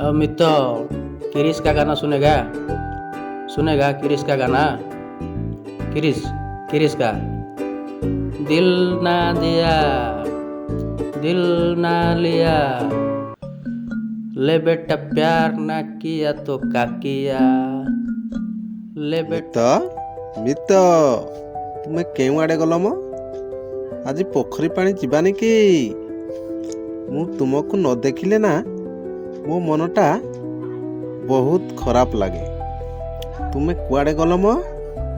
मित्तो, Chris का गाना सुनेगा? सुनेगा क्रिस का गाना? क्रिस, क्रिस का दिल ना दिया, दिल ना लिया, ले बेटा प्यार ना किया तो का किया, ले बेटा। ମିତ, ମିତ, ତୁମେ କେଉଁ ଆଡ଼େ ଗଲ ମ? ଆଜି ପୋଖରୀ ପାଣି ଯିବାନି କି? ମୁଁ ତୁମକୁ ନ ଦେଖିଲେ ନା ମୋ ମନଟା ବହୁତ ଖରାପ ଲାଗେ। ତୁମେ କୁଆଡ଼େ ଗଲ ମ?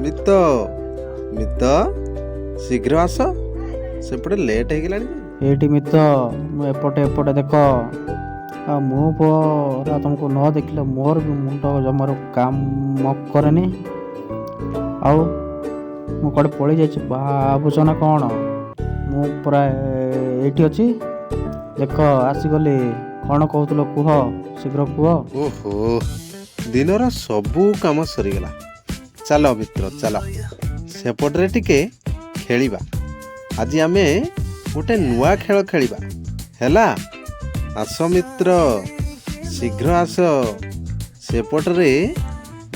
ମିତ, ମିତ, ଶୀଘ୍ର ଆସ, ସେପଟେ ଲେଟ୍ ହେଇଗଲାଣି ଯେ। ଏଇଠି ମିତ, ମୁଁ ଏପଟେ, ଏପଟେ ଦେଖ। ଆଉ ମୁଁ ପରା ତୁମକୁ ନ ଦେଖିଲେ ମୋର ବି ମୁଣ୍ଡ ଜମାରୁ କାମ କରେନି। ଆଉ ମୁଁ କୁଆଡ଼େ ପଳେଇ ଯାଇଛି ଭାବୁଛ ନା କ'ଣ? ମୁଁ ପୁରା ଏଇଠି ଅଛି, ଦେଖ ଆସିଗଲି। କ'ଣ କହୁଥିଲ କୁହ, ଶୀଘ୍ର କୁହ। ଓହୋ, ଦିନର ସବୁ କାମ ସରିଗଲା। ଚାଲ ମିତ୍ର, ଚାଲ ସେପଟରେ ଟିକେ ଖେଳିବା। ଆଜି ଆମେ ଗୋଟେ ନୂଆ ଖେଳ ଖେଳିବା, ହେଲା? ଆସ ମିତ୍ର, ଶୀଘ୍ର ଆସ, ସେପଟରେ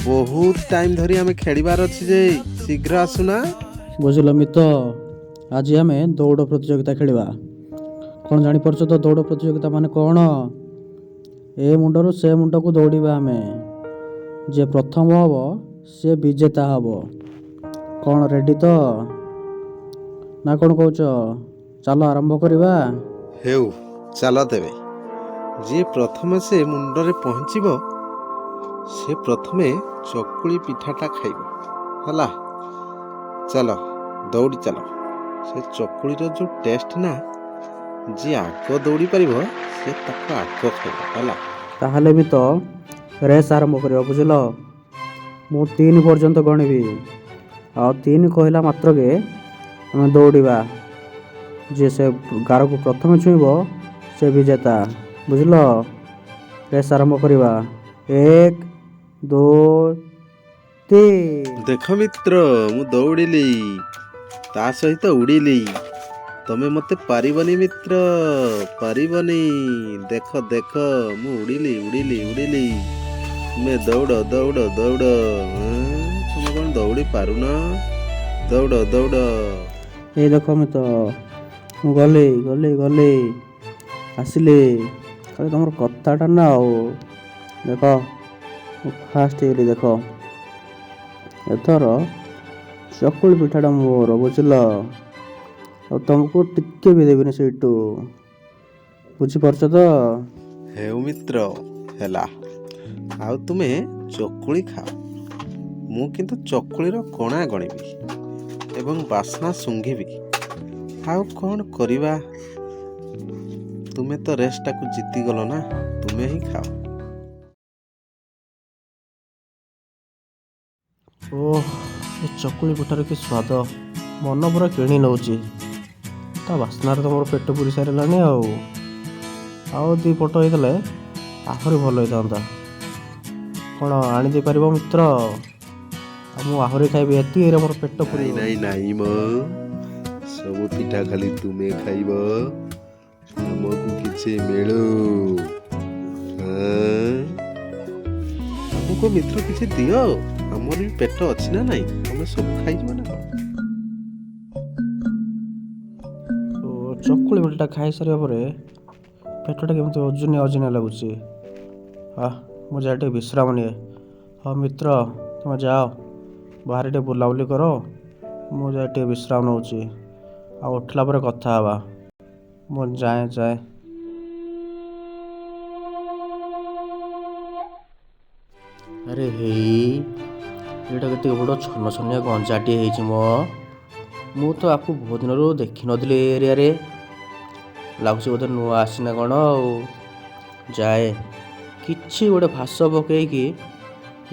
ବହୁତ ଟାଇମ୍ ଧରି ଆମେ ଖେଳିବାର ଅଛି ଯେ, ଶୀଘ୍ର ଆସୁନା। ବୁଝିଲ ମିତ, ଆଜି ଆମେ ଦୌଡ଼ ପ୍ରତିଯୋଗିତା ଖେଳିବା। କ'ଣ ଜାଣିପାରୁଛ ତ ଦୌଡ଼ ପ୍ରତିଯୋଗିତା ମାନେ କ'ଣ? ଏ ମୁଣ୍ଡରୁ ସେ ମୁଣ୍ଡକୁ ଦୌଡ଼ିବା ଆମେ। ଯିଏ ପ୍ରଥମ ହେବ ସେ ବିଜେତା ହେବ। କ'ଣ ରେଡ଼ି ତ ନା କ'ଣ କହୁଛ? ଚାଲ ଆରମ୍ଭ କରିବା। ହେଉ, ଚାଲ ତେବେ। ଯିଏ ପ୍ରଥମେ ସେ ମୁଣ୍ଡରେ ପହଞ୍ଚିବ ସେ ପ୍ରଥମେ ଚକୁଳି ପିଠାଟା ଖାଇବ, ହେଲା? ଚାଲ, ଦୌଡ଼ି ଚାଲ। ସେ ଚକୁଳିର ଯେଉଁ ଟେଷ୍ଟ ନା, ଯିଏ ଆଗ ଦୌଡ଼ି ପାରିବ ସେ ତାକୁ ଆଗ ଖାଇବ, ହେଲା? ତାହେଲେ ବି ତ ରେସ୍ ଆରମ୍ଭ କରିବା, ବୁଝିଲ? ମୁଁ 3 ପର୍ଯ୍ୟନ୍ତ ଗଣିବି, ଆଉ 3 କହିଲା ମାତ୍ରକେ ଆମେ ଦୌଡ଼ିବା। ଯିଏ ସେ ଗାରକୁ ପ୍ରଥମେ ଛୁଇଁବ ସେ ବିଜେତା, ବୁଝିଲ? ରେସ୍ ଆରମ୍ଭ କରିବା। 1, 2, 3। ଦେଖ ମିତ୍ର, ମୁଁ ଦୌଡ଼ିଲି, ତା ସହିତ ଉଡ଼ିଲି। ତମେ ମୋତେ ପାରିବନି ମିତ୍ର, ପାରିବନି। ଦେଖ ଦେଖ, ମୁଁ ଉଡ଼ିଲି, ଉଡ଼ିଲି, ଉଡ଼ିଲି। ତୁମେ ଦୌଡ଼, ଦୌଡ଼, ଦୌଡ଼। ତୁମେ କ'ଣ ଦୌଡ଼ି ପାରୁନ? ଦୌଡ଼, ଦୌଡ଼। ଏଇ ଦେଖ ମିତ୍ର, ମୁଁ ଗଲି, ଗଲି, ଗଲି, ଆସିଲି। ଖାଲି ତମର କଥାଟା ନା ଆଉ। ଦେଖ, ମୁଁ ଫାଷ୍ଟ ହେଇଗଲି, ଦେଖ। ଏଥର ଚକୁଳି ପିଠାଟା ମୋର, ବୁଝିଲ? ଆଉ ତମକୁ ଟିକେ ବି ଦେବିନି ସେଇଠୁ, ବୁଝିପାରୁଛ ତ? ହେଉ ମିତ୍ର, ହେଲା। ଆଉ ତୁମେ ଚକୁଳି ଖାଅ, ମୁଁ କିନ୍ତୁ ଚକୁଳିର କଣା ଗଣିବି ଏବଂ ବାସ୍ନା ଶୁଙ୍ଘିବି। ଆଉ କ'ଣ କରିବା, ତୁମେ ତ ରେସ୍ଟାକୁ ଜିତିଗଲ ନା, ତୁମେ ହିଁ ଖାଅ। ଓଃ, ଏ ଚକୁଳି ପିଠାର କି ସ୍ୱାଦ, ମନ ପୁରା କିଣି ନେଉଛି। ତା ବାସ୍ନାରେ ତ ମୋର ପେଟ ପୁରି ସାରିଲାଣି। ଆଉ 2 ପଟ ହେଇଥିଲେ ଆହୁରି ଭଲ ହେଇଥାନ୍ତା। କ'ଣ ଆଣିଦେଇପାରିବ ମିତ୍ର? ଆଉ ମୁଁ ଆହୁରି ଖାଇବି, ଏତିକିରେ ମୋର ପେଟ ପୁରିବ। ନାଇଁ ନାଇଁ ମ, ସବୁ ପିଠା ଖାଲି ତୁମେ ଖାଇବ, ଆମକୁ କିଛି ମିଳୁ। ହଁ? ଆମକୁ ମିତ୍ର କିଛି ଦିଅ, ଆମର ବି ପେଟ ଅଛି ନା ନାଇଁ? ତମେ ସବୁ ଖାଇଯିବ ନା କ'ଣ? ଓ, ଚକୁଳି ପିଠାଟା ଖାଇସାରିବା ପରେ ପେଟଟା କେମିତି ଓଜନିଆ ଓଜନିଆ ଲାଗୁଛି। ମୁଁ ଯାଏ ଟିକେ ବିଶ୍ରାମ ନିଏ। ହଉ ମିତ୍ର, ତୁମେ ଯାଅ ବାହାରେ ଟିକେ ବୁଲାବୁଲି କର, ମୁଁ ଯାଏ ଟିକେ ବିଶ୍ରାମ ନେଉଛି। ଆଉ ଉଠିଲା ପରେ କଥା ହେବା। ମୁଁ ଯାଏ, ଯାଏ। ଆରେ ହେଇ, ଏଇଟା କେତେ ବଡ଼ ଛନ ଛନିଆ ଗଞ୍ଜାଟିଏ ହେଇଛି ମ। ମୁଁ ତ ଆକୁ ବହୁତ ଦିନରୁ ଦେଖିନଥିଲି ଏ ଏରିଆରେ। ଲାଗୁଛି ବୋଧେ ନୂଆ ଆସିନା କ'ଣ। ଆଉ ଯାଏ କିଛି ଗୋଟେ ଫାସ ପକେଇକି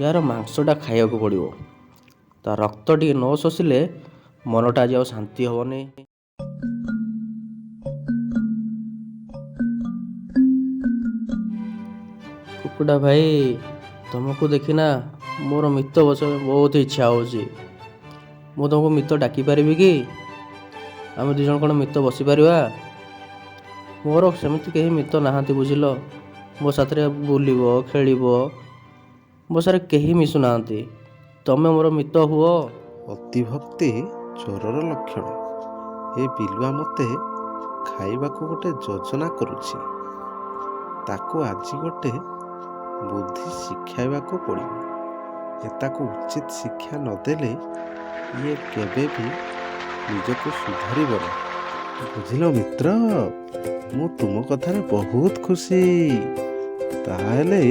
ୟାର ମାଂସଟା ଖାଇବାକୁ ପଡ଼ିବ। ତା ରକ୍ତ ଟିକେ ନ ଶୋଷିଲେ ମନଟା ଆଜି ଆଉ ଶାନ୍ତି ହେବନି। କୁକୁଡ଼ା ଭାଇ, ତୁମକୁ ଦେଖିନା ମୋର ମିତ ବସିବା ପାଇଁ ବହୁତ ଇଚ୍ଛା ହେଉଛି। ମୁଁ ତୁମକୁ ମିତ ଡାକିପାରିବି କି? ଆମେ 2 ଜଣ କ'ଣ ମିତ ବସିପାରିବା? ମୋର ସେମିତି କେହି ମିତ ନାହାନ୍ତି, ବୁଝିଲ? ମୋ ସାଥିରେ ବୁଲିବ, ଖେଳିବ। ମୋ ସାଥିରେ କେହି ମିଶୁନାହାନ୍ତି, ତମେ ମୋର ମିତ ହୁଅ। ଅତିଭକ୍ତି ଚୋରର ଲକ୍ଷଣ। ଏ ବିଲୁଆ ମୋତେ ଖାଇବାକୁ ଗୋଟେ ଯୋଜନା କରୁଛି। ତାକୁ ଆଜି ଗୋଟେ ବୁଦ୍ଧି ଶିଖାଇବାକୁ ପଡ଼ିବ। ଏ ତାକୁ ଉଚିତ ଶିକ୍ଷା ନଦେଲେ ଇଏ କେବେ ବି ନିଜକୁ ସୁଧାରିବନି। ବୁଝିଲ ମିତ୍ର, ମୁଁ ତୁମ କଥାରେ ବହୁତ ଖୁସି। ତାହେଲେ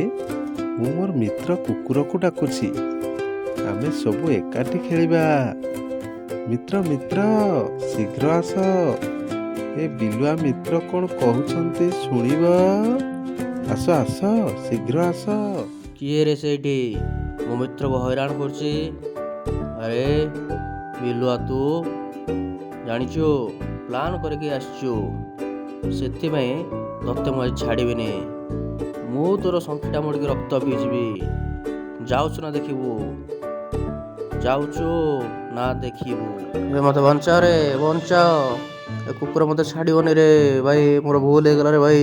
ମୁଁ ମୋର ମିତ୍ର କୁକୁରକୁ ଡାକୁଛି, ଆମେ ସବୁ ଏକାଠି ଖେଳିବା। ମିତ୍ର, ମିତ୍ର, ଶୀଘ୍ର ଆସ। ଏ ବିଲୁଆ ମିତ୍ର କ'ଣ କହୁଛନ୍ତି ଶୁଣିବ। ଆସ, ଆସ, ଶୀଘ୍ର ଆସ। କିଏ ରେ ସେଇଠି ମୋ ମିତ୍ରକୁ ହଇରାଣ କରୁଛି? ଆରେ ବିଲୁଆ, ତୁ ଜାଣିଛୁ ପ୍ଲାନ୍ କରିକି ଆସିଛୁ, ସେଥିପାଇଁ ତତେ ମୁଁ ଆଜି ଛାଡ଼ିବିନି। ମୁଁ ତୋର ଶଙ୍ଖିଟା ମୋଡ଼ିକି ରକ୍ତ ପିଇଯିବି। ଯାଉଛୁ ନା ଦେଖିବୁ? ଯାଉଛୁ ନା ଦେଖିବୁ? ଏ ମୋତେ ବଞ୍ଚାଅ ରେ, ବଞ୍ଚାଅ। ଏ କୁକୁର ମୋତେ ଛାଡ଼ିବନି ରେ ଭାଇ। ମୋର ଭୁଲ ହେଇଗଲା ରେ ଭାଇ,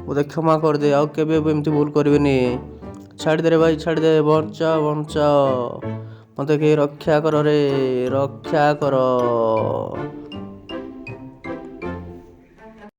ମୋତେ କ୍ଷମା କରିଦେ। ଆଉ କେବେ ବି ଏମିତି ଭୁଲ କରିବିନି। ଛାଡ଼ିଦେ ରେ ଭାଇ, ଛାଡ଼ିଦେ। ବଞ୍ଚାଅ, ବଞ୍ଚାଅ, ମୋତେ କେହି ରକ୍ଷା କର ରେ, ରକ୍ଷା କର।